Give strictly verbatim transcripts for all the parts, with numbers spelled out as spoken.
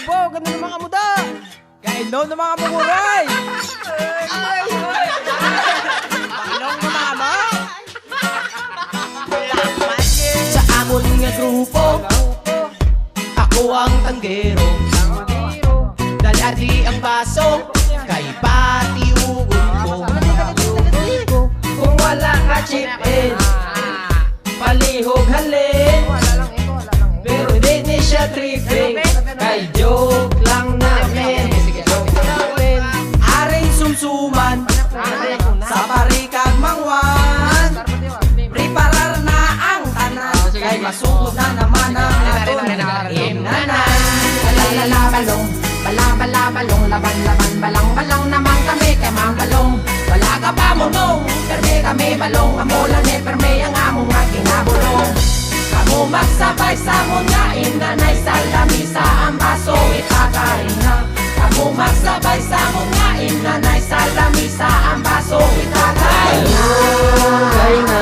Wow, ganda ng mga muda! Kainom ng mga muguray! Balong ng mga mo! Sa amon nga grupo, ako ang tanggero. Dali ang baso, kay patiugon ko. Kung wala ka chip in, palihog halin. Pero di ni siya tripping, kay joke lang namin. Aring sumsuman, sa pare kag mangwan. Preparar na ang tanan, kay masugod na naman ang aton imnanan. Lalalala balong, bala bala balong, laban laban balang balang naman kami kay mangbalong. Wala ka pa mo no, perme kami balong, amo lang ni perme ang among nga ginabulong. Kamo magsabay sa amon nga imnanay, sa lamisa ang baso itagay na. Kamo magsabay sa amon nga imnanay, sa lamisa ang baso itagay na. Balugay na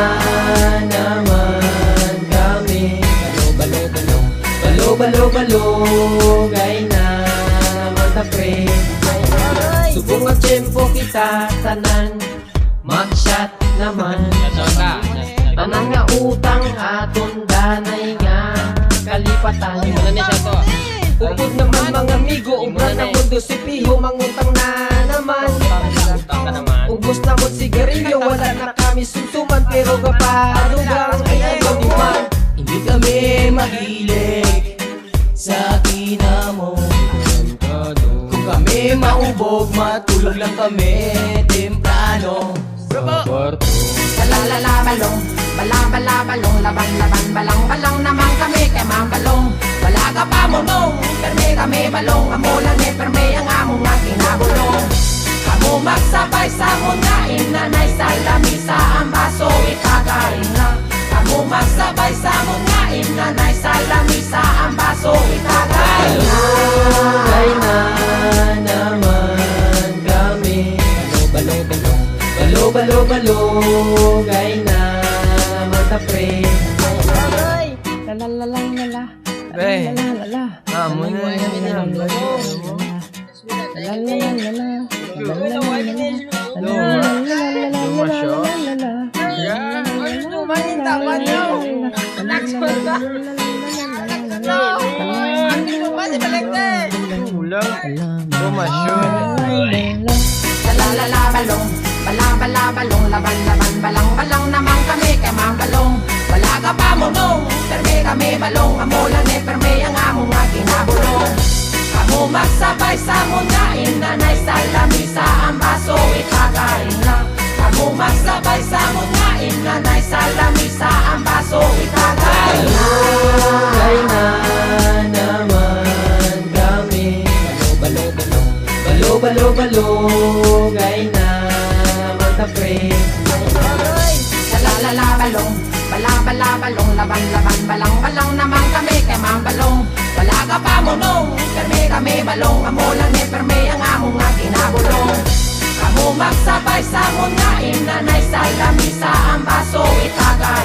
naman kami. Balo, balo, balo. Balo, balo, balugay na naman ta, pre. Subong ang tiyempo kita tanan. Mag-shot naman. Shot na. Tanan nga utang aton danay nga kalipatan. Ano ni shot to? Upod naman, mga amigo, ubra na mundo si Piho, mangutang na naman. Utang ka naman. Ubos na mo sigarilyo, wala na kami sumsuman, pero kapalugang ay ang inuman. Hindi kami mahilig sa kinamo. Kung kami maubog, matulog lang kami temprano. Sa kwarto. Lalalala balong, bala bala balong, laban laban balang balang naman kami kay mangbalong. Wala ka pa mo no, perme kami balong, amo lang ni perme ang among nga ginabulong. Kamo magsabay sa amon nga imnanay, sa lamisa ang baso itagay na. Kamo magsabay sa amon nga imnanay, sa lamisa ang baso itagay na. Balugay na naman kami. Balo, balo, balo, balo, balo, balugay na naman ta, pre. Aray! Lala, lala, lala. Pre. Lala, lala. Amo na yan. Lala, lala, lala. Luma siya. Wala. Luma siya. Lalala balong, bala bala balong, laban laban balang balang naman kami kay mangbalong. Wala ka pa mo no, perme kami balong, amo lang ni perme ang among nga ginabulong. Kamo magsabay sa amon nga imnanay, sa lamisa ang baso itagay na. Kamo magsabay sa amon nga imnanay, sa lamisa ang baso itagay na. Balugay na naman kami. Balo, balo, balo. Balo, balo, balugay na naman ta, pre. Aray! Lalala balong, bala bala balong, laban laban balang balang naman kami kay mangbalong. Wala ka pa mo no, perme kami balong, amo lang ni perme ang among nga ginabulong. Kamo magsabay sa amon nga imnanay, sa lamisa ang baso itagay